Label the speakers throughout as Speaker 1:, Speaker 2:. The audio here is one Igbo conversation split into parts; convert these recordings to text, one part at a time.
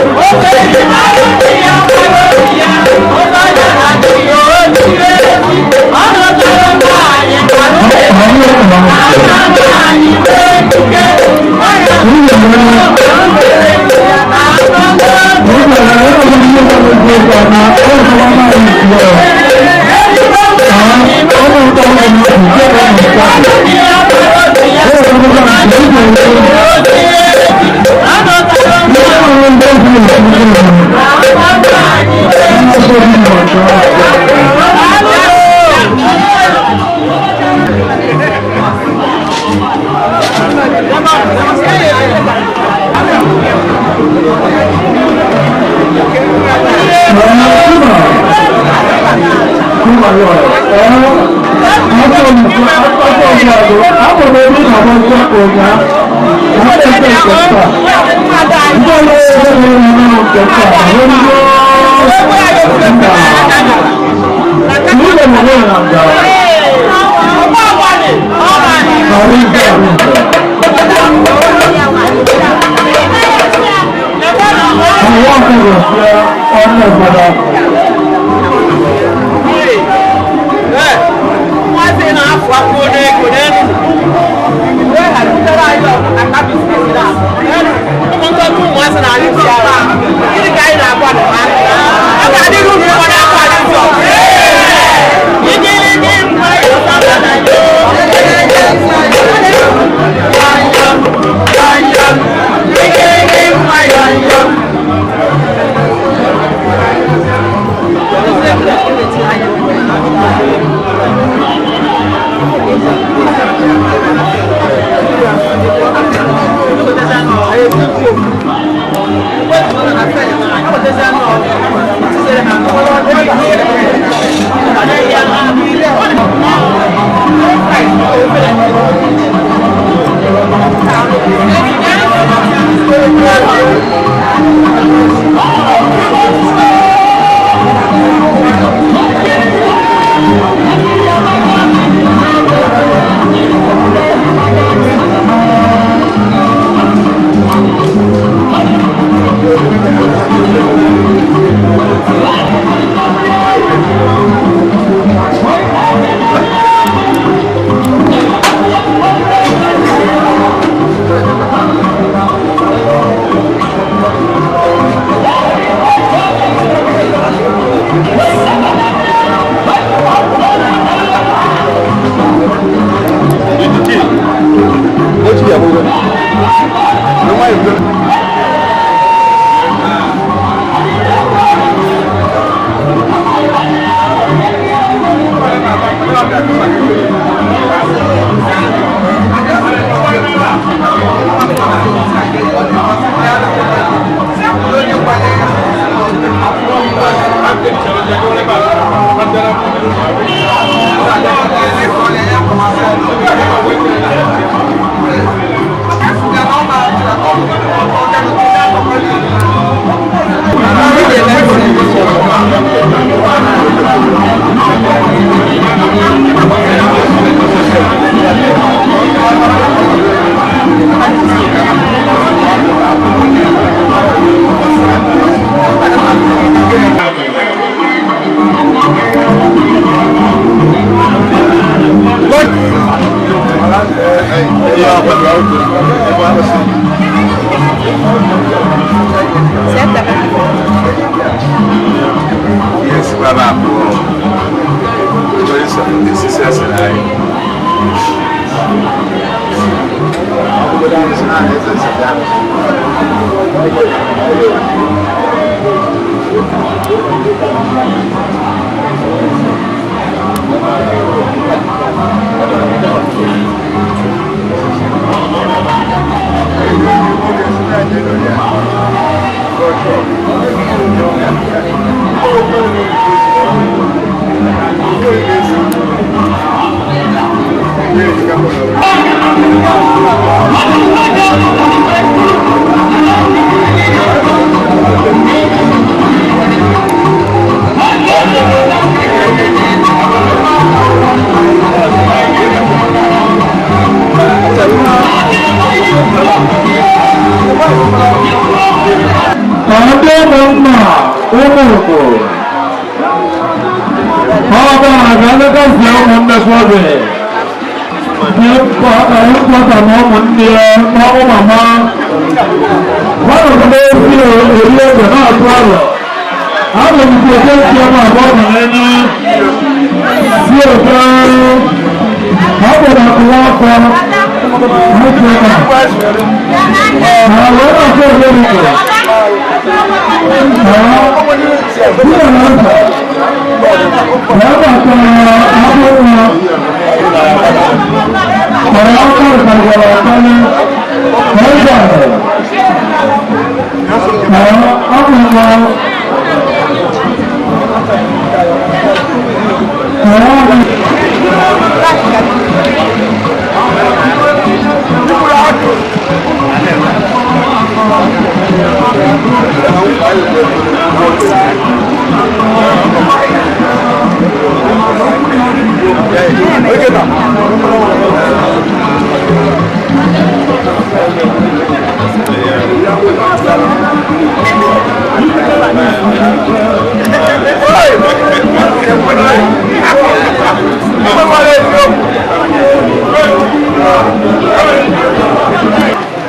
Speaker 1: Thank you. Ekwobi. Mkpọta na ụmụnne ya na ụmụ mama. Nwanne m n'ezi eri ego na-atụ arọ. Abụ m nke oke ntị ọma abụọ nọ n'enye. Si oke ọ bụ na akụwa ọkọ. Nwoke ọma. Ma wee na-akụ ebe nwoke.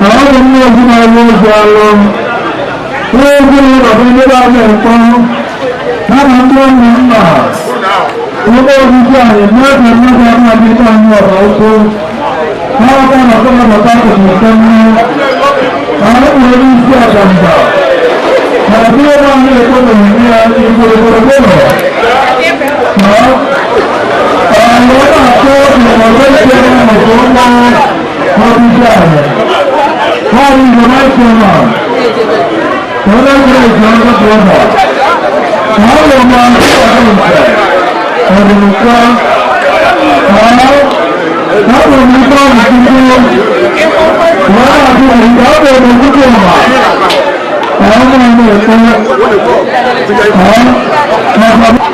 Speaker 1: Àwọn ọmọ ogun máa wọ ojú alọ wọ́n gbé bàbá ilé bá bẹ̀ pọ́n láwọn tó ń lọ nà wọ́n bá ogun tí àyè mẹ́ta mẹ́ta máa bí ká ní ọ̀rọ̀ oko wọ́n bá wọn kọ́ bàbá kò tó tẹ́ mú àwọn ọmọ ogun sí àgbàǹgbà àti wọ́n máa ń lè kó lè ní ìgbòrògbòrò àwọn náà tó ìmọ̀ tó ṣe ọmọ tó ń bá wọn bí àyè. Wọ́n ní ìjọba ìṣẹ̀lẹ̀ wọ́n lè gbé ìjọba ìjọba wọ́n lè máa ń sọ̀rọ̀ ọ̀dùnkọ́ wọ́n lè ní bọ́ọ̀lù tuntun wọ́n àti ìjọba ìjọba àwọn ọmọ ẹ̀kọ́ àwọn ọmọ.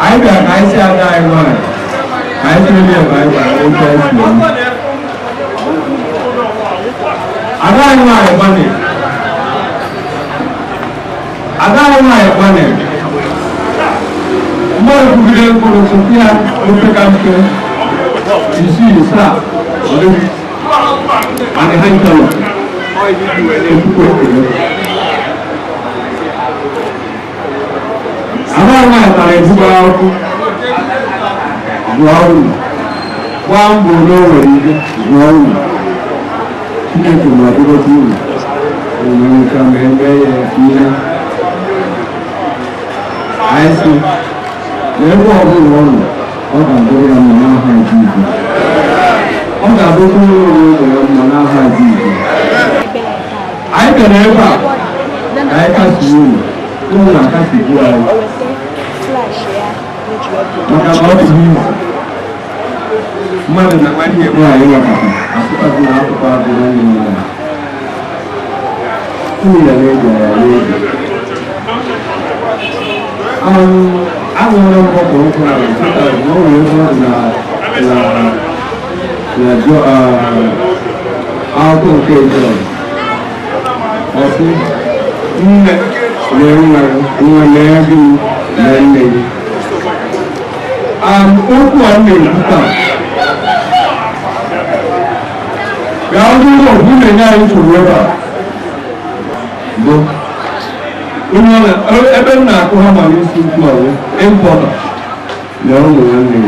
Speaker 1: Anyị bịara ka anyị si ada anyị nwanyị ka anyị siri ya, ka anyị gwara otu anyị si eme. Ada anyị nwanyị gbanị, ada anyị nwanyị gbanị. Mmadụ kwugide mkpụrụ sụpụ ya ofe ka mpe 6 7, ọ dịghị mana ha nchọrọ okwukwe ekele. Ada anyị nwanyị tara ezigbo akwụkwọ, zụọ unu, gbaa mbọ n'o nwere ike zụọ unu. Chineke ma ọdịgote unu unu ka ma eme ya ihe. Anyị sị na ebe ọbụla ọ nọ, ọ ga-adịrị ya mma n'aha Jizọs. Ọ ga-adịkwa ụlọ ụmụ ya mma n'aha Jizọs. Anyị bịara ebe a ka anyị kasi unu, unu na-akasikwu anyị, maka na ọ bụ n'izu mmadụ na nwanne ya nwaanyị nwakọta asụkwazi na akụkọ abụ nwanne m nwaanyị. Unu ya na-eji ya na-eji aṅụrụ m ọkụ nkwụ na nkịta na o nwere ebe ọ dị na akwụkwọ nke Jọn. Ọ sị, "Nne, lee nwa gị, nwa, lee gị, lee nne gị." Okwu a m na-ekwu taa ga ndị ụlọ okwu na-enye anyị nsogbu ebe a bụ onye ebe m na-akụ ha ma n'isi ukwu a bụ ịmpọta. Lee ụmụ nwanne gị,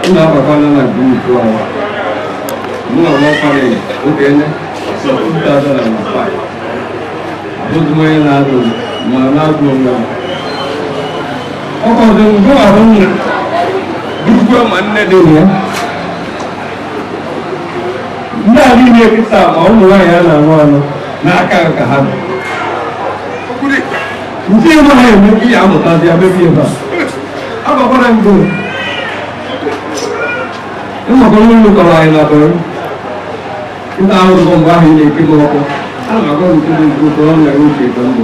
Speaker 1: m na-abakwana na group ahụ mụ na nwa okenye 2005. Abụghị m onye na-adụ ma na-adụ onwe m ọkọdụ mbụ ahụ nna dukwa ma nne dị ya. Ndị a niile kịta ma ụmụ nwaanyị a na-anụ anụ n'aka ka ha dị nke ịma ha eme ihe amụtazi ya mebie ebe a agbakwara mbụ ịmakọrọ ụlọ kọrọ anyị na bere ndị ahụ rụgo mgbe ahụ ị na-eke m ọkụ. Ana m agwa nke bụ eziokwu, ọ na uche ka mbụ.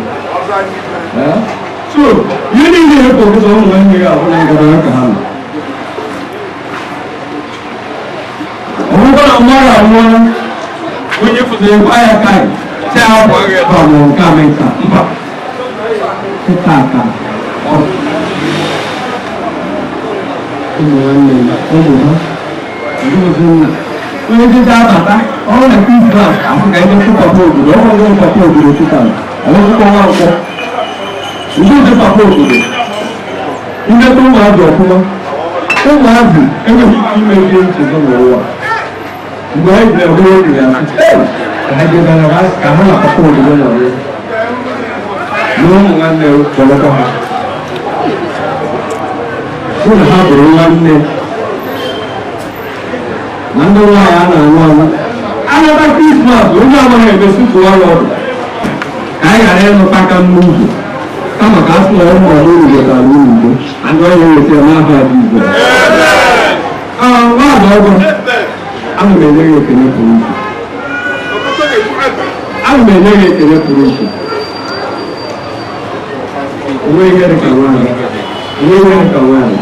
Speaker 1: So ihe niile ekwu ọkụzọ ụmụ nwanne ya ahụ na ngara ka ha nọ. Ọ bụrụ na mmadụ anwụọla, onye fụziri gwa ya ka anyị si ahapụ agha ebe a ma nke a mee nka mba kịta ka ọ ụmụ nwanne ya, ụmụ ha ndị ozi nna onye jide abata ọrụ na Krismas asị ka ebe papa obodo ọ bụrụ papa obodo kịta ọlụkwụkwọ nwa nkwọ ndị ozi papa obodo ileta ụmụazị ọfụma. Ụmụazị enweghị ike ime ihe nchezo n'ụwa mgbe anyị bịara hụ oge ya asị ka ha jebara ka ha na papa obodo nọrọ na ụmụ nwanne kpọrọkwa ha hụ na ha bụrụ nwanne na ndị nwaanyị a na-anụ anụ. Anata Krismas, onye amaghị eme sutu ọrụ ọdụ ka anyị ghara ịnụta aka n'ụzọ, kama ka a sị na ụmụ ọrụ unu wetara unu udo andị onye wetara n'aha Jizọs. Nwaada ọgọ, ana m enye gị ekele pụrụ iche, ana m enye gị ekele pụrụ iche. Onweghị ihe dị ka nwaanyị, onweghị ihe dị ka nwaanyị.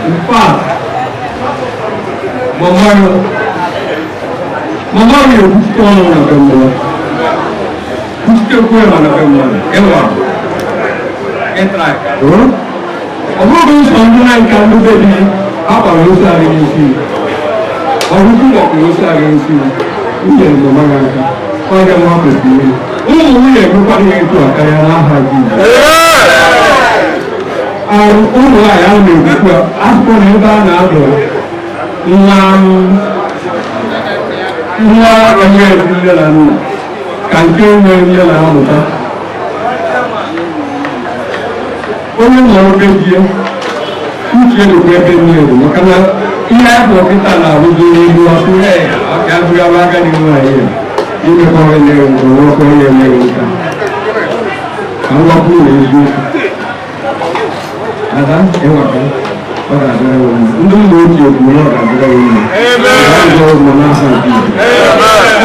Speaker 1: In fact, mama ya ekwuchite ọnụ na be mmụọ, kwuchitekwu ya na be mmadụ ịwa ịtra. Ọ bụghị nsọ ndị na nka ndị be di ha gbara ozu anyị n'isi. Ọrụ Chineke osi aga esi nwunye mama gị aka, ọ ga nwa kwesịrị ime. Ụmụ nwunye emekwara ya etu a karịa n'aha Jizọs. Ụmụ nwaanyị ahụ na-ekwukwa akụkọ na ebe a na-adọ nwa nwa enweghị nne na nna ka nke nwere nne na-amụta. Onye nọrọ be di ya, uche dịkwa ebe nne dị, maka na ihe a bụ kịta na-arụzi n'ihu ọkụ ka abụghị agadi nwaanyị ya imekọ onye nke nwoke onye emeghị nka. Ka m gwakwu na eziokwu, ada ịwaka, ọ ga-adịrị ya mma. Ndị nna ochie kwuru na ọ ga-adịrị ya mma. Ga-adịrị ya mma n'aha Jizọs.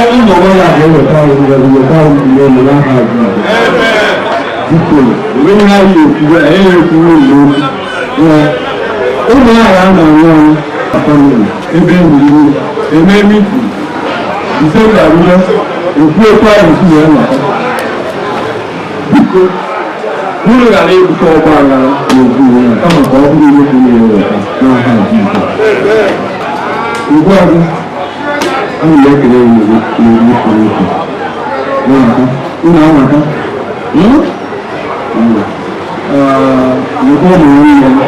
Speaker 1: Ọnwụ na ọnwa ya ga-eweta anyị ngọzi, weta anyị elu n'aha Jizọs. Biko, onwe ha yi ekwuwe anyị ekwuwe ụlọ okwu. Ụmụ nwaanyị a na-anwụ anwụ famili ebe e nwere eme meeting Disemba ruo, ekwu ekwu ahụ si wee nọkọ. Biko, unu ghara ebute ọgba aghara n'ezinụlọ, kama ka ọ bụrụ ihe kwuru ya weta n'aha Jizọs. Ugbu a gị, ana m ekele ya n'obi pụrụ iche. Nwaka, unu amaka. Lekwa ụmụ nwunye m,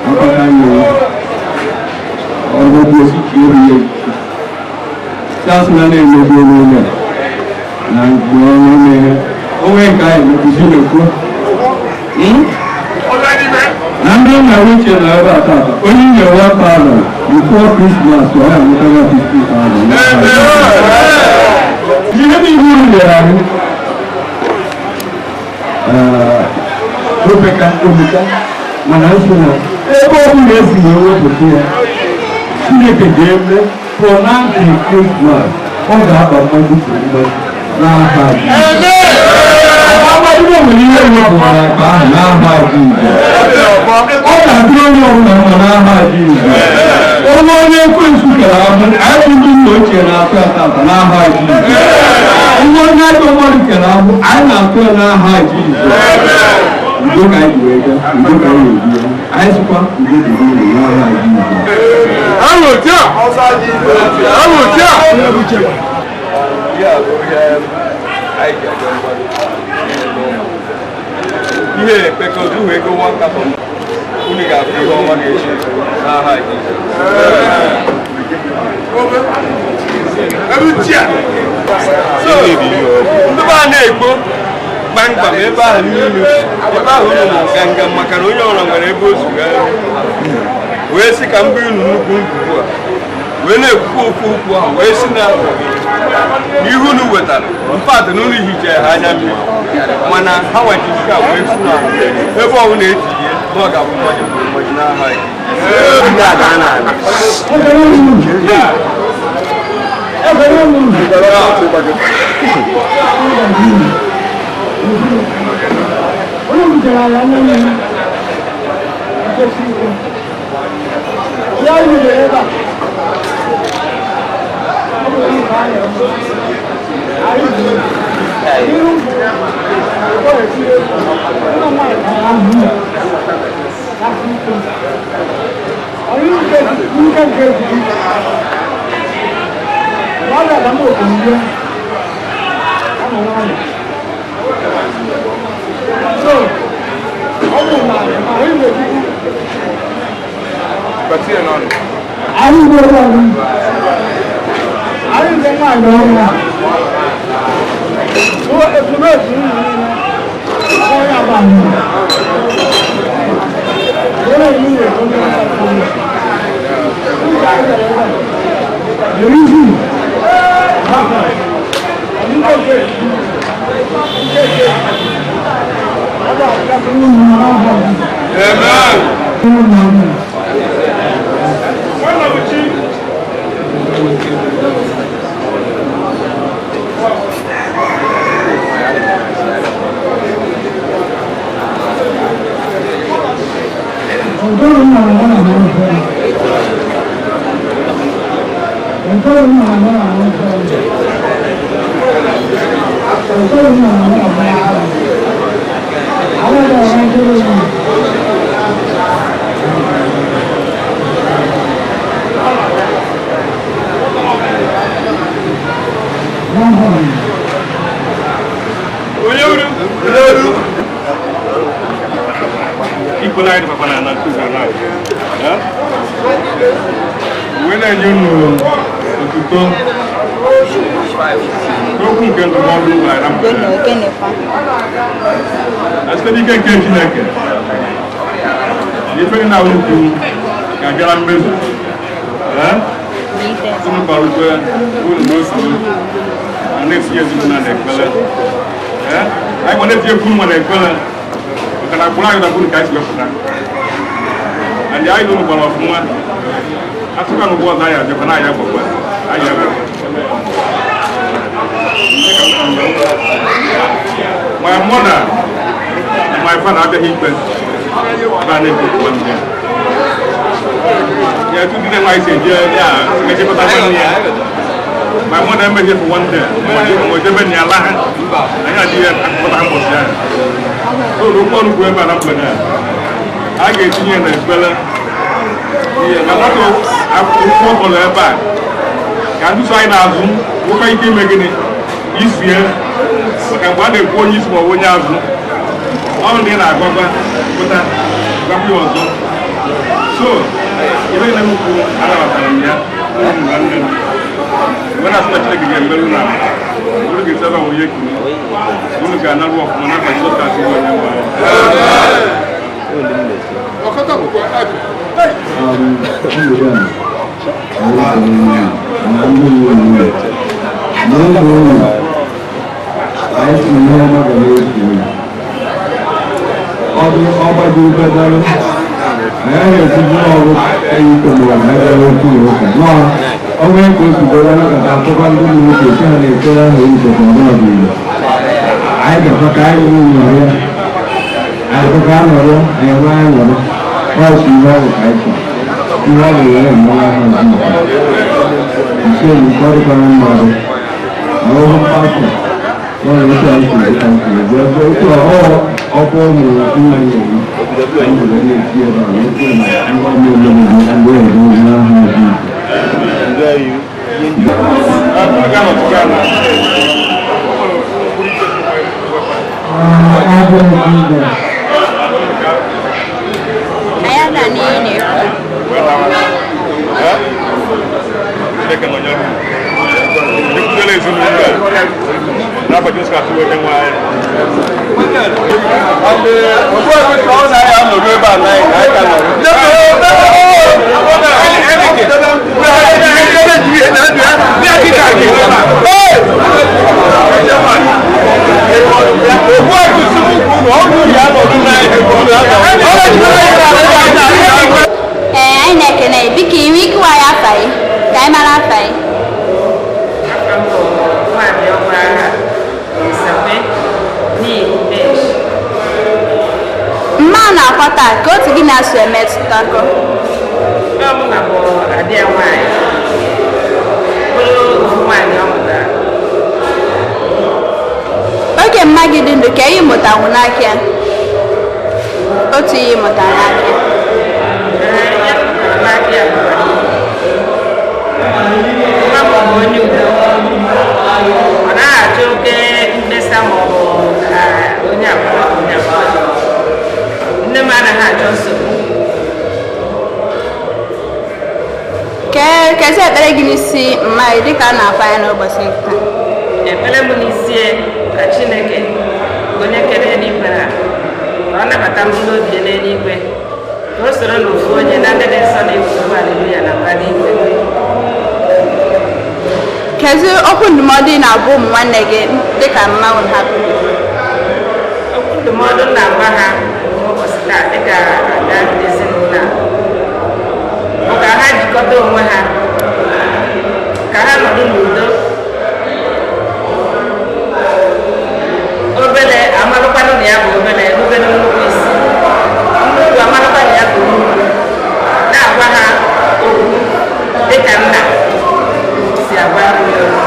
Speaker 1: akpata nne ya, ọgwụgwụ osisi elu ya echichi. Si asị na na-emegbu onwe ya na mgbe onye mere onwe nke anyị mekwuzi mekwuo. Na ndị nna uche nọ ebe a tata, onye nyere 1,000 before Christmas, ọ ya amụtaga 50,000. Ihe niile unu nyere anyị opeka omeka, mana nso na ebe ọ bụla esi wee wepụta ya, Chineke ga-eme for now Christmas, ọ ga-aba mmadụ kwuru mmadụ n'aha Jizọs. Agbadịgo nwere ihe wepụrụ akpa ahụ n'aha Jizọs. Ọ ga-adịrị onye ọbụla mma n'aha Jizọs. Onye onye ekwensu kere ahụ, anyị bụ ndị nna ochie na-atụ ya tata n'aha Jizọs. Onye onye ajọ mmadụ kere ahụ, anyị na-atụ ya n'aha Jizọs. Udo ka anyị ji wee gaa, udo ka anyị ga-ebi ya. Anyị sịkwa udo dịrị unu n'aha Jizọs.
Speaker 2: Ya bụ ihe anyị ji aga mgbaru. Ihe ekpekọta uwe ego nwa nkatọ, unu ga-afụ ihe ọma ga-echi n'aha Jizọs. So ndị be a na-ekpo kpamkpam ebe ahụ niile, ebe ahụ unu nọ nganga, maka na onye ọbụla nwere ebe o zugara wee sị ka mbụ unu nnukwu ngwugwu a wee na-ekwukwa ofu okwu ahụ, wee sị na ihe unu wetara mfadụ na unu hichara ha anya mmiri, mana ha nwajiri nke a wee sị na ebe ọbụla etinye na ọ ga-abụ mmaji kwuru mmaji n'aha ya. Amen.
Speaker 3: Wee na-enye unu otuto n'okwu nke ndụmọdụ gwara na mgbede na site n'ike nke Chineke na ife dị na ukwu ga-abịa na mmezu. Ee? Unu kwarukwe unu n'otu n'otu ma na-etinye ezinụlọ na ekpere. Ee? Anyị ma na-etinye unu nwa na ekpere maka na agbụrụ anyị na unu ka anyị si wepụta and anyị na unu gbara ọfụma. Atụka n'ụgbọ ọzọ anyị abịakwa na anyị agbakwa anyị agbakwa. My mother and my father abịaghị ikpe ebe a na-ekwu nwanne ya. Ya etu ndị nwaanyị si eje ya echekọta nwanne ya. My mother emeghị for one day ma ojebe na ya laa, anyị adịghị akụkọta mbọchị ahụ. So n'okwu ọnụ kwuru ebe a na mgbede a, a ga-etinye ya n'ekpere na nwata akwụkwọ kọrọ ebe a ka ndị so anyị na-azụ nwekwa ike ime gịnị isie, maka mgbe a na-ekwu onye isi ma ọ bụ onye azụ ọrụ na ị na-agwagwa pụta gwakwa ya ọzọ. So ihe na m kwuru, anabatara m ya n'ụmụ nwanne m mgbe na-asị na Chineke ga-emerụ na unu ga-esi ebe a wee ekuru unu ga-analụ ọfụma n'afa Jizọs Kraịst bụ onye nwe anyị.
Speaker 1: Anyị si ihe ọma ga na-esi ọdụ ọgbaji ubedalụ anyị agaghị esizi ọrụ ikpe ma ọ bụ anyị okwu na ụka nọọ ọnwa ka o si bụrụ anakọta akụkọ ndị ụmụ nwoke si ha na-ekpere ahụ ikpe ka ọ bụla bụ Igbo anyị gakwa ka anyị nwee nọrọ ya, anyị kwa ka nọrọ anyị nwee aṅụrị ọsụ ihe ọ bụ ka anyị chọrọ ihe ọ ga-ere mmanụ ahụ ọzọ nke ise nke ọ dịkwara mmadụ ahụhụ mkpafụ n'ọrụ otu anyị si dịka nke ebe otu ọhụrụ ọkwa ụmụ nna ya eyi anyị were na-esi ebe a wee kwuo na ngwa ọmụ omenala ndị ọzọ n'aha ọzọ.
Speaker 3: Unu ga-anọtụga na
Speaker 1: Abụ Jizọs.
Speaker 4: Anyị ada n'ihe na-ekwu.
Speaker 3: Wee lawa. Ee? Chineke nọnyere unu. Ekwutere ezinụlọ a n'afa Jizọs Kraịst bụ onye nwe anyị.
Speaker 2: Ọ na-aya nọrọ ebe a na anyị ka nọrọ.
Speaker 4: Ee, anyị na-ekene gị. Biko, ị nwee ike ịwa ya afa gị ka anyị mara afa gị?
Speaker 5: Aka m bụ nwaanyị ọgwa Isakwe n'ihi.
Speaker 4: Mma a na-akwa taa ka otu gị na-asụ emetụtakọ?
Speaker 5: Ọ mụ na bụ adị ya nwaanyị, bụrụ ofu nwaanyị ọ mụtara.
Speaker 4: Oge mma gị dị ndụ, ka ihe mụtanwu n'aka ya, otu ihe mụtara n'aka ya?
Speaker 5: Ee, ihe m mụtara n'aka ya bụkwara nwa m bụ onye udo. Ọ naghị achọ oke mkpesa ma ọ bụ ka onye agbara onye agbara. Nne m anaghị achọ nsogbu.
Speaker 4: Kee kezi ekpere gị n'isi mma gị dịka a na-akwa ya n'ụbọchị nke taa?
Speaker 5: Ekpere m n'isi ka Chineke onye kere eluigwe na ka ọ nabata mkpụrụ obi ya n'eluigwe, ka o soro n'ofu onye na ndị dị nsọ na-ekwu haleluya na mbara igwe.
Speaker 4: Kezi okwu ndụmọdụ ị na-agwa ụmụ nwanne gị dịka mmanwụ hapụrụ?
Speaker 5: Okwu ndụmọdụ m na-agwa ha n'ụbọchị taa dịka ada ezinụlọ a bụ ka ha jikọta onwe ha, ka ha nọdụ n'udo. Obele amalụkwanụ na ya bụ obele, obere nnukwu isi nnukwu amalụkwa na ya bụ nnukwu, na-agwa ha okwu dịka nna si agwa ndị ya okwu.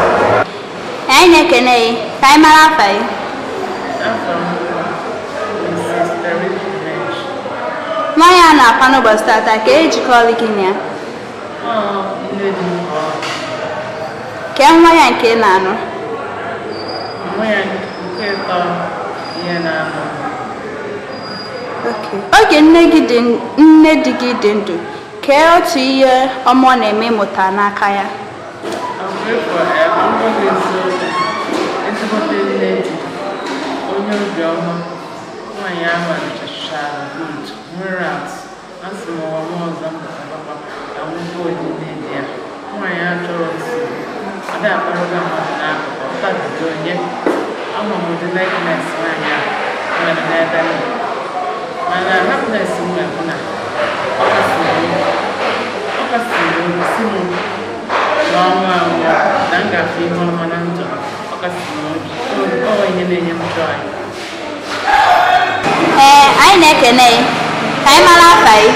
Speaker 4: Anyị na-ekene gị. Ka anyị mara afa gị?
Speaker 5: Afọ m Mrs. Perry.
Speaker 4: Nwaanyị a na-akwa n'ụbọchị tata, ka ejikọọlụ gị na ya?
Speaker 5: Ọ nne di m ka ọ.
Speaker 4: Kee nwa ya nke ị na-anụ?
Speaker 5: Nwa ya nke ịtọ ihe na-anọ.
Speaker 4: Oge nne gị dị, nne di gị dị ndụ, Kee otu ihe ọma ọ na-eme ịmụta n'aka ya.
Speaker 5: Ezigbote nne di, onye obiọma, nwaanyị ahụ rụchachara good, nwere atụ. Asị m ụwa m ọzọ m pụtakwakwa ka m bụ ụdị nne di ya. Nwaanyị a chọrọ nsogbu, ọ dị akparịta mmadụ n'akụkụ, ọ tabido onye. Ama m ụdị likeness nwaanyị a nwere n'ebe m nọ. Mana happiness m nwere bụ na ọ kasiri obi, ọ kasiri obi si m na ọnwa anwụọ na m ga-afụ ihe ọma na ndụ m. Ọ kasiri m obi, ọ ihe na-enye m joy.
Speaker 4: Ee, anyị na-ekene gị. Ka anyị mara afa gị.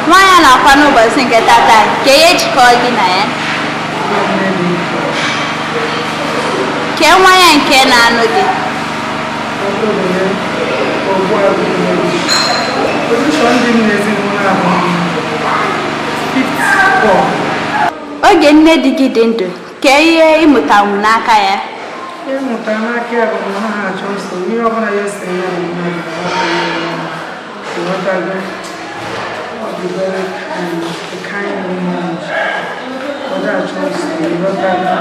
Speaker 4: Nwaanyị a na-akwa n'ụbọchị nke tata, ka ihe jikọọ gị na ya. Kee nwa ya nke na-anụ gị.
Speaker 6: Position dị m n'ezinụlọ a bụ fifth born.
Speaker 4: Oge nne di gị dị ndụ, kee ihe ịmụtanwu n'aka ya.
Speaker 6: Ịmụta n'aka ya bụ na ọ naghị achọ nsogbu, ihe ọbụla ya si ya bụ mmadụ ịghọtago. Ọ dị very kind, a kind woman. Ọ dị achọ nsogbu, ịghọtago.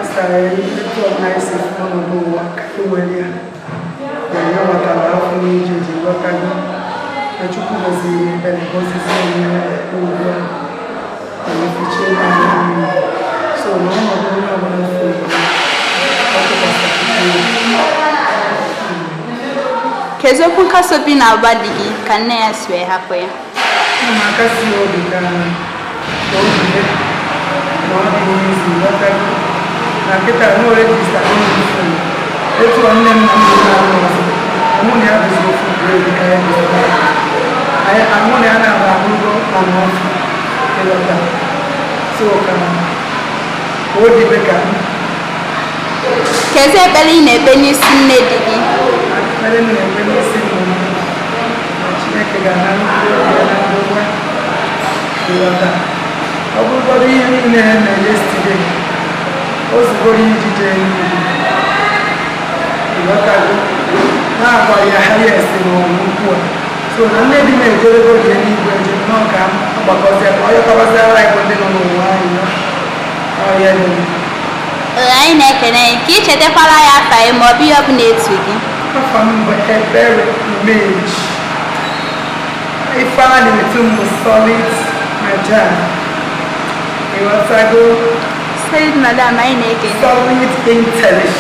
Speaker 6: Asara ya etu ọbụla anyị si fụ ọnọdụ ụwa ka e were ya na ya nwetara afọ n'ije ji, ịghọtago. Na Chukwu gọziri ya ebere, gọzizie ya ugbu a na efichie ya anya mmiri. So na ọnọdụ onye ọbụla furu ọ tụkwasịrị Chukwu obi.
Speaker 4: Kedu okwu nkasi obi na-agba di gị ka nne ya si wee hapụ ya?
Speaker 6: Ana m akasi ya obi ka o jide na ọ dịghị izu, ghọtago. Na kịta na o register n'obi phone etu ọ nne m na nna m na-anọ ọzọ, mụ na ya bụzi ofu grade ka ya bụzi anyị, mụ na ya na-aba abụrụgo mana ọfụ, ịghọta. So ka o dibe ka m.
Speaker 4: Kedu ekpere ị na-ekpe n'isi nne di gị?
Speaker 6: Ekpere m na-ekpe n'isi nna m na Chineke ga-ana mkpụrụ obi ya na ndokwa, ịghọta. Ọ bụrụgodu ihe niile ha mere yesterday, o zugoro iji jee eluigwe, ịghọtago, na-agwa ya highest n'ụwa ukwu a. So na nne di m ejerego dị eluigwe njem nnọọ ka agbakọzie ka ọ yọtabaziara anyị bụ ndị nọ n'ụwa anyị nọ ọhịa dị.
Speaker 4: Ee, anyị na-ekene gị. Ka ị chetakwara ya afa gị ma ọ bụ ihe ọbụla etu gị.
Speaker 6: Afa m bụ Ebere Umeji. Ifeanyị etu m bụ Solid Madam, ịghọtago.
Speaker 4: Solid Madam, anyị na-ekene.
Speaker 6: Solid intelligence.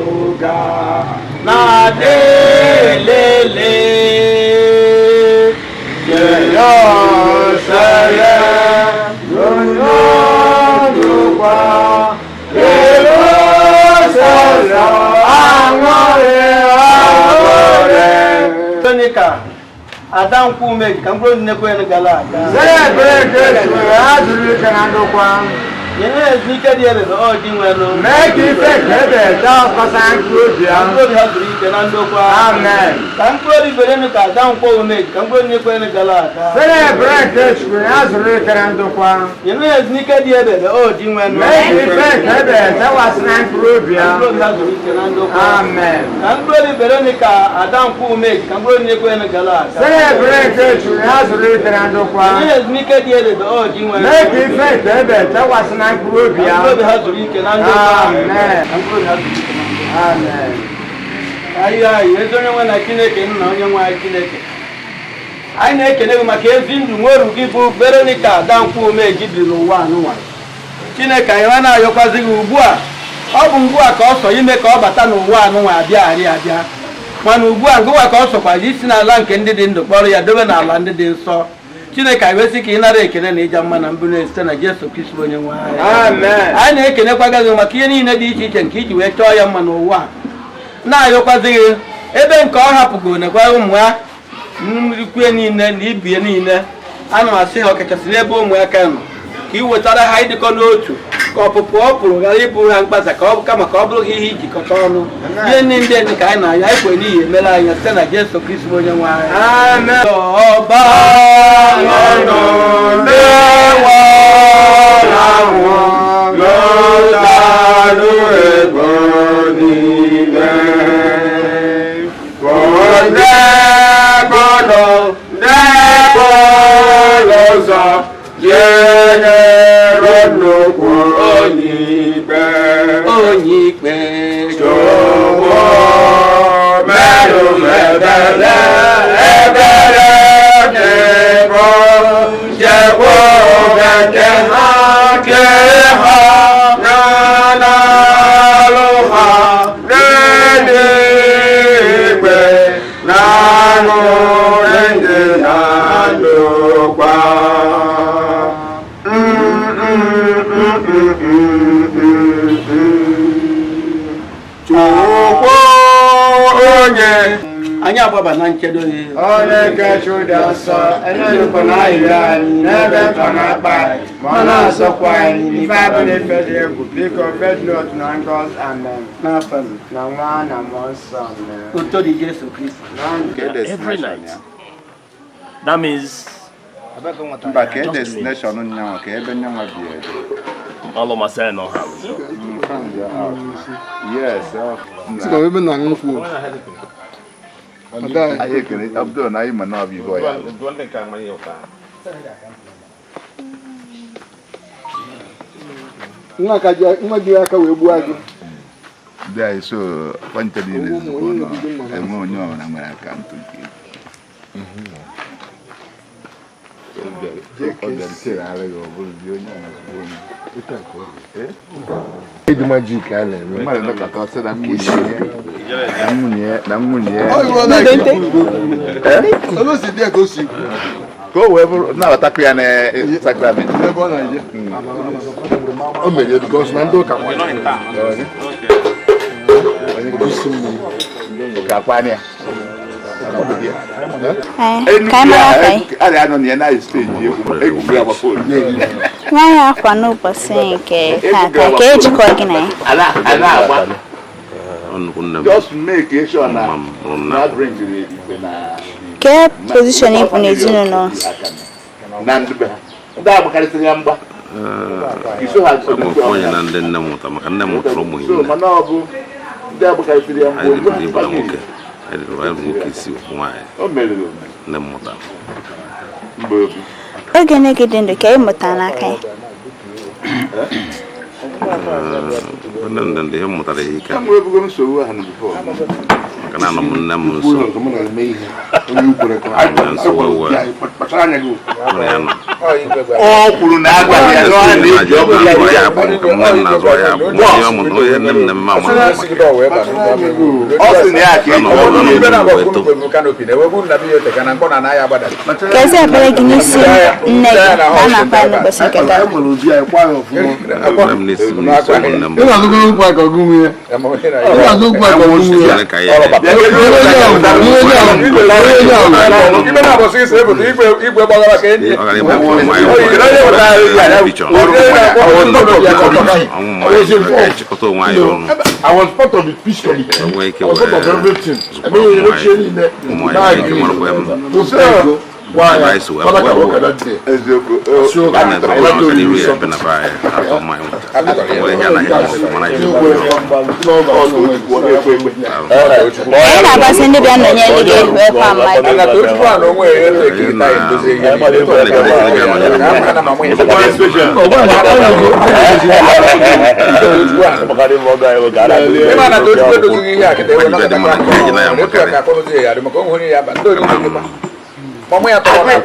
Speaker 2: n'oge na-adị lele Jerusalem n'ọdụkwa Jerusalem aṅụrị aṅụrị.
Speaker 7: Tonika Adankwụ Umeji ka mkpụrụ nnekwu elu gara aga. Nye ezumike dị ebebe ọ dị nwere.
Speaker 8: Mee ka ife ka ebe taa ọkọsa mkpụrụ obi
Speaker 7: Ka
Speaker 8: ha.
Speaker 7: mkpụrụ obi ha zuru ike na ndokwa.
Speaker 8: Amen.
Speaker 7: Ka mkpụrụ obi Veronica Adankwụ Umeji ka mkpụrụ nnekwu elu gara aga.
Speaker 8: Celebrate Chukwu ya zuru ike na ndokwa.
Speaker 7: Nye ezumike dị ebebe ọ dị nwere.
Speaker 8: Mee ka ife ka ebe tawasị na mkpụrụ obi
Speaker 7: Ka
Speaker 8: ha.
Speaker 7: mkpụrụ obi ha zuru ike na ndokwa.
Speaker 8: Amen.
Speaker 7: Ka mkpụrụ obi Veronica Adankwụ Umeji ka mkpụrụ nnekwu elu gara aga.
Speaker 8: Celebrate Chukwu ya zuru ike na ndokwa.
Speaker 7: Nye ezumike dị ebebe ọ dị nwere.
Speaker 8: Mee ka ife ka ebe tawasị na mkpụrụ obi
Speaker 7: Ka
Speaker 8: ha.
Speaker 7: mkpụrụ obi ha zuru ike na ndokwa.
Speaker 8: Amen.
Speaker 7: Ka mkpụrụ obi ha zuru ike na ndokwa.
Speaker 8: Amen.
Speaker 7: Anyị anyị ezi onye nwe na Chineke nna onye nwe anyị Chineke anyị na-ekele gị maka ezi ndụ nweru gị bụ Veronica Adankwụ Umeji biri n'ụwa anụnwa. Chineke anyị nwa na-ayọkwazi gị ugbu a, ọ bụ ugbu a ka ọ sọ ime ka ọ bata n'ụwa anụnwa abịa arị abịa, mana ugbu a ngụwa ka ọ sọkwazi isi n'ala nke ndị dị ndụ kpọrọ ya dobe n'ala ndị dị nsọ. Chineke anyị wesị ka ị nara ekele na ịja mma na mbụ site na Jesu Kristi bụ onye nwe anyị.
Speaker 8: Amen.
Speaker 7: Anyị na-ekenekwa gị maka ihe niile dị iche iche nke iji wee chọọ ya mma n'ụwa a. Na-ayọkwazi gị ebe nke ọ hapụgo nekwa ụmụ ya nrikwe niile na ibie niile, ana m asị ha ọkachasị n'ebe ụmụaka nọ ka ị wetara ha ịdịkọ n'otu ka ọpụpụ ọ pụrụ ghara ịbụ ha mkpasa ka ọ kama ka ọ bụrụ ha ihe ijikọta ọnụ. Ihe niile ndị ka anyị na-ayọ anyị kwere n'ihi emere anyị site na Jesu Kristi bụ onye nwe anyị.
Speaker 8: Amen.
Speaker 7: Ọba
Speaker 8: Ọnụ ndị nwụrụ anwụ lọtanụ ego niile. Ndị gbọdọ n'ekporo ụzọ jenyere nnukwu onye ikpe.
Speaker 7: Onye ikpe.
Speaker 8: Chukwu merụ m ebere, ebere n'ebo, chekwa oge nke ha kee ha na n'alụ ha n'eluigwe na aṅụrị ndị na ndokwa. Chukwu onye
Speaker 7: anyị agbaba na nchedo ya.
Speaker 8: Onye nke Chuda nsọ, enyenukwa na ahịrị anyị n'ebe mkpa na-akpa anyị, ma ọ na-asọkwa anyị n'ife abụla ife dị egwu, biko fednot na ngọzi, amen.
Speaker 7: N'afọ m.
Speaker 8: Na nwa na mmụọ nsọ, amen.
Speaker 7: Oto dị Jesu Kristi.
Speaker 9: Every night. That means
Speaker 10: Mba, ka e destination nyanwa ka ebe nyanwa bi ebe.
Speaker 9: all of my saying no harm.
Speaker 10: Yes.
Speaker 11: Sị ka ebe na nkwụ.
Speaker 10: Anyị ekele Abdul na anyị ma na ọ bụ ihe ọ ya.
Speaker 11: Nwa ka ji nwa ji aka wee gbuo agụ.
Speaker 10: Ndị anyị so kwante niile zukọ nọ enwe onye ọbụla nwere akaụntụ nke ya. Ọ bịara nsegharị gị ọ bụrụ gị onye ọbụla zụrụ onye.
Speaker 11: Ịdị majik a na-eme.
Speaker 10: Mmadụ nọkọta ọ sị na nwunye ya na nwunye ya na nwunye ya.
Speaker 11: Olu si dị ya ka o si kwu.
Speaker 10: Ka o wee bụrụ nabatakwa ya na sakramenti.
Speaker 11: N'ebe ọ na-eje. O mere ya because na ndị ụka isi mmiri.
Speaker 10: Ka akwa ya.
Speaker 4: Ee, ka anyị mara afa anyị.
Speaker 10: A na-anọ na ya na steji egwu egwu agba foonu.
Speaker 4: Nwa ya akwa n'ụbọchị nke tata ka ejikọ gị na ya.
Speaker 10: A na-agba.
Speaker 9: Nnukwu nne m.
Speaker 10: Just make sure na
Speaker 9: Mma m mụrụ nna.
Speaker 10: na drink igwe na
Speaker 4: Kee pozishọn ịbụ n'ezinụlọ?
Speaker 10: na ndube ha. Ndị agbakarịsịrị ya mgba. Iso ha
Speaker 9: Abụ m ofu onye na ndị nne m mụtara maka nne m mụtara ụmụ
Speaker 10: So
Speaker 9: hinne.
Speaker 10: mana ọ bụ ndị agbakarịsịrị ya mgba.
Speaker 9: Anyị dịbụrụ ibu na nwoke. Anyị dịbụrụ anyị bụ nwoke isi ofu nwaanyị.
Speaker 10: O meriri
Speaker 9: Nne m mụtara.
Speaker 10: mgbe obi.
Speaker 4: Oge nne gị dị ndụ ka ị mụtara n'aka ya.
Speaker 9: Nne m dị ndụ ihe m mụtara ya ike.
Speaker 10: Kama ebugo nsogbu ahụ na before.
Speaker 9: Maka na anọ m nne m nso. Anọ m ya nso wee wee. Mụ na ya nọ.
Speaker 10: Ọ kwuru na agwa ya na ọ na-eji ọgwụ
Speaker 9: ya ya akpụ nke nne m na-azụ ahịa akpụ onye ọ mụrụ onye nne m na mma ama maka ya.
Speaker 10: Ọ sị na ya ka eji
Speaker 9: Anọ
Speaker 10: ọgwụ
Speaker 9: m
Speaker 10: ya.
Speaker 9: anọ m wee too.
Speaker 4: Kezi ekpere gị n'isi nne gị ka a na-akwa ya n'ụbọchị nke taa?
Speaker 9: Ekpere m n'isi m n'isi ụmụnne m. Ekpere ka ya ọ gara ịgba afọ ụmụ anyị ọnwụ mma anyị ka anyị chịkọta onwe anyị ọnụ
Speaker 11: I was part of the peace committee.
Speaker 9: Enwe ike
Speaker 11: I was part of
Speaker 9: wee
Speaker 11: everything.
Speaker 9: zụkọrọ ụmụ anyị ụmụ anyị ike marakwa ebe
Speaker 11: Why?
Speaker 9: anyị si wee
Speaker 11: Father
Speaker 9: wee
Speaker 11: can work
Speaker 9: wee
Speaker 11: that day.
Speaker 10: Eziokwu.
Speaker 9: anyị na-ezọkwa maka n'iru ya ebe na be anyị afọ mma anyị nweta nwere ihe anaghị eme ọfụma na anyị
Speaker 4: Anyị na-agbasi ndị bịa nọnyere gị wee kwa mmadụ.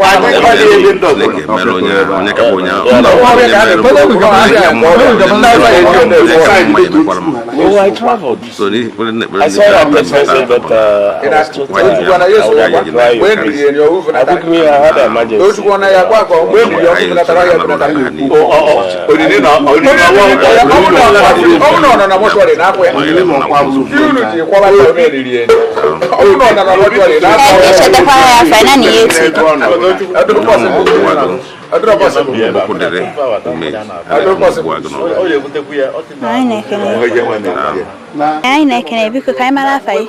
Speaker 9: Chineke mere onye onye ka bụ onye ahụ onye mere bụ onye ka mma onye ka mma emekwara m.
Speaker 12: Oh, I traveled.
Speaker 9: So n'ihi kwere na ekpere
Speaker 12: I
Speaker 9: ndị
Speaker 12: saw
Speaker 9: bịara
Speaker 12: that person, but I was too tired. I would have cry. I think me, I had an emergency.
Speaker 4: Ee, ichetakwara ya afa ya na ihe etu gị.
Speaker 9: Okwu dịrị ume agụ n'ọgụ.
Speaker 4: Anyị na-ekele. Anyị na-ekele, biko ka anyị mara afa gị.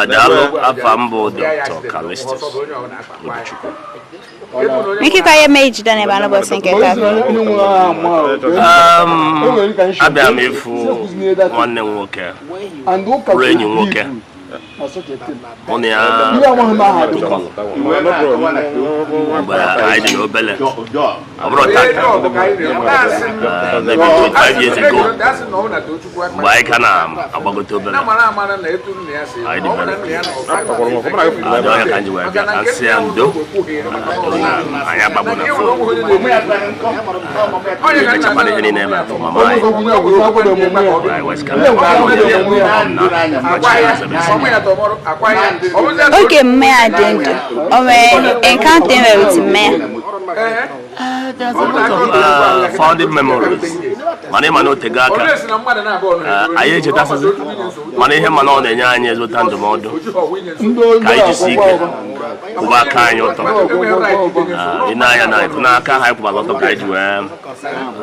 Speaker 12: Daalụ, afa m bụ Dr. Callistus Obichukwu.
Speaker 4: Nkịkwa ya eme ijide n'ebe a n'ụbọchị nke taa.
Speaker 12: Abịa m ịfụ nwanne m nwoke bụrụ enyi m nwoke mụ na ya tụkọrọ mgbe anyị dị n'obele, ọ bụrụ tata, maybe 25 years ago, mgbe anyị ka na-agbagote obere, anyị dị very close. Adị ọhịa ka m ji wee bịa ka m sị ya ndo na anyị agbagbo na phone emechakwara ihe niile eme afọ mama anyị anyị wee sị ka m
Speaker 4: Oge mme ya dị ndụ, o nwere encounter e nwere with mme ya?
Speaker 12: There's a lot of founding memories. Mana ịma na otego aka anyị echetasịzi, mana ihe mana ọ na-enye anyị ezigbo ndụmọdụ ka anyị jisi ike kwụba aka anyị ọtọ. Ị na-anya na ịfụ n'aka ha anyị kwụbara ọtọ ka anyị ji wee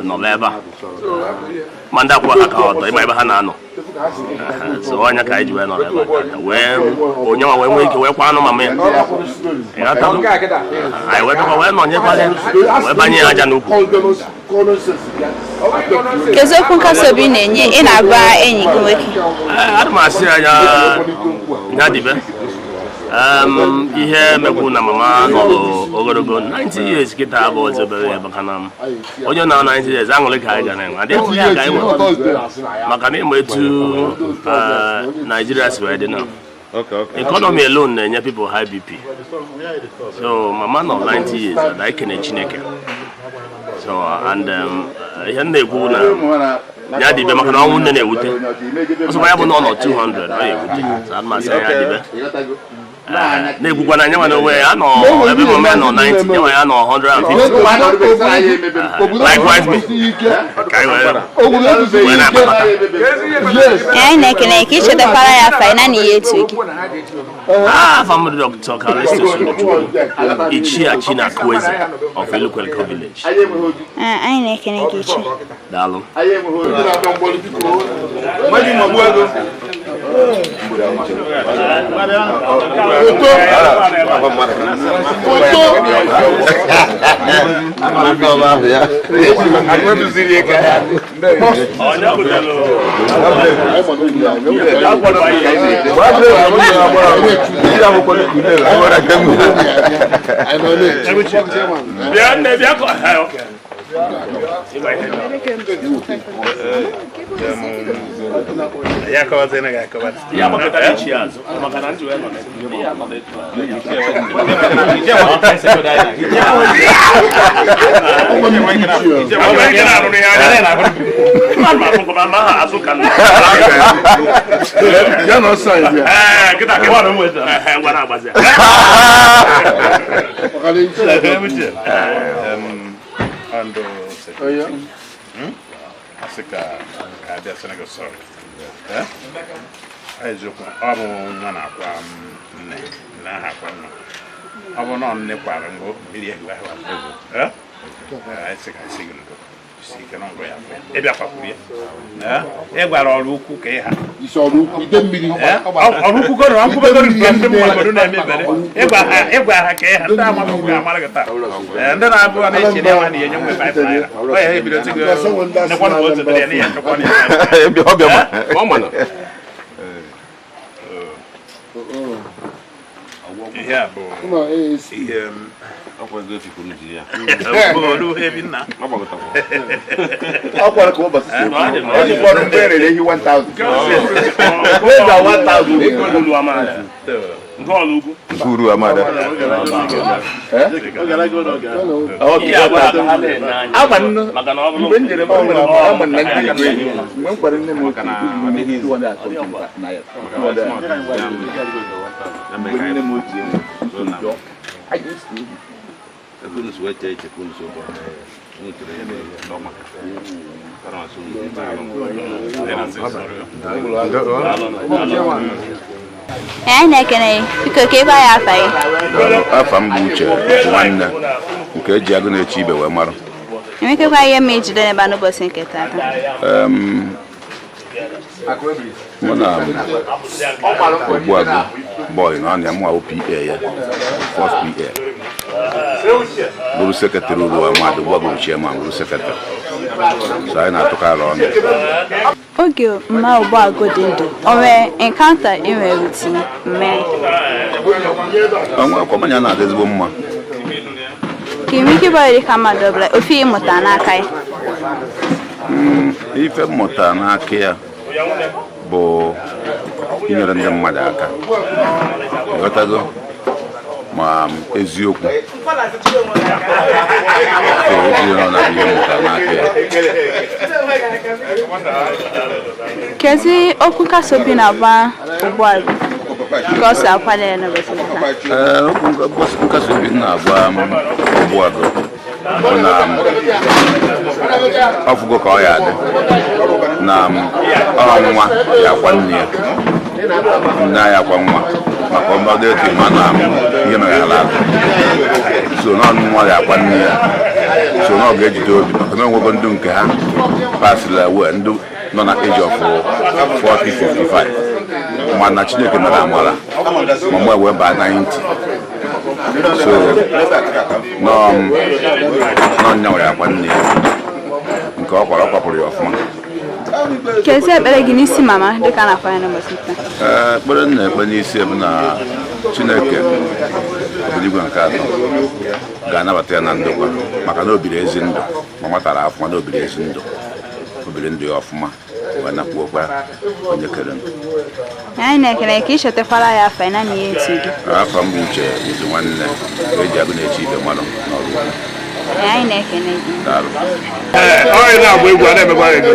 Speaker 12: nọrọ ebe a, ma ndị akwụba aka ha ọtọ ịma ebe ha na-anọ. So ọnya ka anyị ji wee nọrọ ebe a tata, wee onye nwa wee nwee ike wee kwa anụ mama ya. Ịghọtago? Anyị wee bịakwa wee nọnyekwara ya, wee banye ya aja n'ukwu.
Speaker 4: Kedu okwu nkasi obi ị na-enye ị na-agwa enyi gị nwoke?
Speaker 12: Ee, ana m asị ya ya ya dịbe. Ihe mekwu na mama nọrọ ogologo 90 years kịta abụ ọzọ obere ya, maka na onye na 90 years aṅụrị ka anyị ga na-enwe adị aṅụrị ya ka anyị nwere, maka na ịma etu Nigeria si wee dị na economy alone na-enye people high BP. So mama nọ 90 years and anyị kene Chineke. So and ihe m na-ekwu na ya dịbe, maka na ọnwụ nne na-ewute ọsọkwa ya bụ na ọ nọ 200 ọ ya-ewute. So ana m asị ya dịbe. Na-ekwukwa na nyanwa na onwe ya nọ ebe mama ya nọ 90, nyanwa ya nọ 150, likewise me, ka anyị wee wee na-akpakọta.
Speaker 4: Anyị na-ekele ka ichetakwara ya afa ya na ihe etu gị.
Speaker 12: Afa m bụ Dr. Callistus Obichukwu, Ichie Chinakụeze of Elukwelko Village.
Speaker 4: Ee, anyị na-ekele gị, Ichie.
Speaker 12: Daalụ. Bịa nne, bịa kọ. Okay.
Speaker 3: Ya kọwazie na ga-akọwa.
Speaker 12: Ya gbakọtara echi azụ maka na ndị wee nọ na ya nọ n'etu
Speaker 11: Ya na ọsọ anyị bịa.
Speaker 3: Asị ka abịa Senegal, sorry. Eziokwu, ọ bụ nwa na-akwa nne nne ahụ akwa nwa. Ọ bụ na ọ nne kwara ngụ mmiri ehiwa ahụ egwu. Asị ka asị gị ndo si ike na ngụ ya afọ ya ịbịa kwakwuru ya. Ị gwara ọrụ ukwu ka ị ha
Speaker 11: Isi ọrụ ukwu ide mmiri.
Speaker 3: Ọrụ ukwu goro nkwubegoro nke ndị mmadụ na-eme ebere. Ịgwa ha ka ị ha ndị amaghị amara gị taa. Ndị na-abụ na-eche na enwe na-enye nwe 5 naira. Ọ ya ebido tigo nekwa na otu dịrị ya na ya nchekwa na ya.
Speaker 9: Ọ mana.
Speaker 3: Ihe a bụ ihe
Speaker 10: Ọ kwara ka ụbọchị si ekwu. Ọ dị mkpọrọ mgbe erere ehi 1000. Ego 1000.
Speaker 9: Uru amada.
Speaker 10: Mgbe m jere ama na ndị Igbo ehi. Mgbe m kwara nne m otu naira. Mgbe nne m ochie nwụrụ.
Speaker 4: Anyị na-ekene gị. Biko ka ebe anyị afa gị.
Speaker 9: Afa m bụ Uche nwanne nke eji agụ na-eche ibe wee mara.
Speaker 4: Enwekekwa ihe ma ijide n'ebe a n'ụbọchị nke tata.
Speaker 9: Mụ na Ogbuagụ boy na ọnya mụ ahụ PA ya, first PA, bụrụ secretary uru amadụ. Ogbuagụ chairman, bụrụ secretary, so anyị na-atụkarị ọnụ.
Speaker 4: Oge mma Ogbuagụ dị ndụ, o nwere encounter ị nwere with mme?
Speaker 9: Ọnwa akwamanya na-adị ezigbo mma.
Speaker 4: Ka ị nwee ike ịgba dị ka mmadụ ọbụla ofe ịmụta n'aka ya.
Speaker 9: Ife mmụta n'aka ya bụ inyere ndị mmadụ aka, ghọtago, ma eziokwu so ozi nọ na ihe mmụta n'aka ya.
Speaker 4: Kezi okwu nkasi obi na-agba Ogbuagụ ka ọ si akwado ya n'ụbọchị taa?
Speaker 9: Ee, okwu nkasi obi m na-agwa m Ogbuagụ bụ na ọ fụgo ka ọ ya adị na ọ nwa ya akwa nne ya, nne ya akwa nwa, maka ọmọdụ etu ma na ihe mere ala akụ so na ọnụ nwa ya akwa nne ya, so na ọ ga-ejide obi maka na onwego ndụ nke ha pasịla wee ndụ nọ na age of 40 55, mana Chineke mere amara ma mgbe wee baa 90, so nọ nọ nwere akwa nne ya nke ọ kwara, ọ kwapụrụ ya ọfụma.
Speaker 4: Kezi ekpere gị n'isi mama dịka a na-akwa ya n'ụbọchị taa?
Speaker 9: Ee, ekpere m na-ekpe n'isi bụ na Chineke obiligwe nke atọ ga-anabata ya na ndokwa, maka na o biri ezi ndụ ma nwatara afụma na o biri ezi ndụ, o biri ndụ ya ọfụma wee nakwuokwa onye kere m.
Speaker 4: Anyị na-ekele ka ị chetakwara ya afa na ihe etu gị.
Speaker 9: Afọ m bụ Uche Izu nwanne eji agụ na-eche ibe mmadụ n'ọrụ ugbo.
Speaker 4: Anyị na-ekele gị.
Speaker 9: Daalụ.
Speaker 3: Onye na-agba egwu a na-emekwa ego.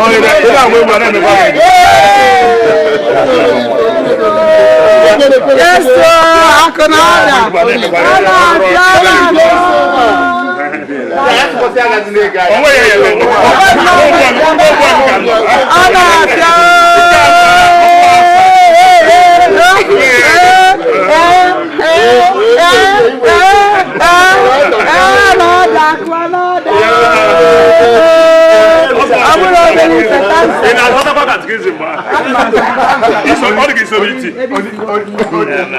Speaker 3: Onye na-agba egwu a na-emekwa ego.
Speaker 6: Yes, akụ na ọrịa. Ọ na-abịa, ọ na-abịa. Ọ na-abịa. Ọ bụrụ obere ife
Speaker 3: Ị na-aghọtakwa catechism a? Ọ dị ka isoro iti.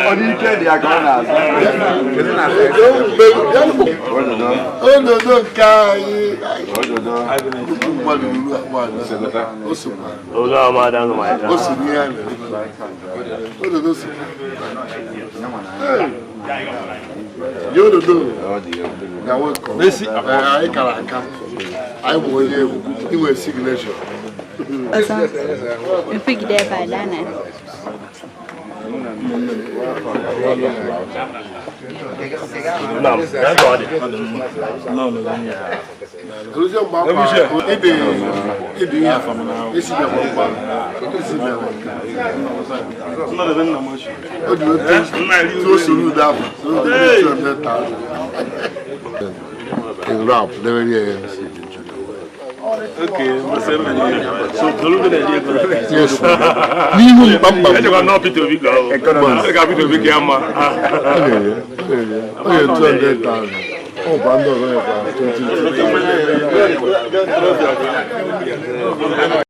Speaker 8: Ọ dị ike dị ya ka ọ na-azụ.
Speaker 11: Ododo nke anyị mmadụ ruru akpa anọ. O sokwa. O so n'ihe a na-eme. Ododo sokwa. Hey. Nye ododo na welcome. Anyị kara aka. Anyị bụ onye egwu. Inwe signature.
Speaker 4: Ọzọ, mfigide ebe a daa na.
Speaker 11: Eluzie mgbe akwa ịdị ịdị ihe isi bịakwa mgba isi bịakwa o ji wete tuo soro udo afọ soro udo 200,000 in rap debere ya. Yes. N'ihu m kpamkpam.
Speaker 3: Echekwa na Peter Obi ka ọ bụ. Ka Peter Obi ka ya mma.
Speaker 11: Ọ ga-enye 200,000. Ọ bụkwa ndị ọzọ nyekwa 20,000.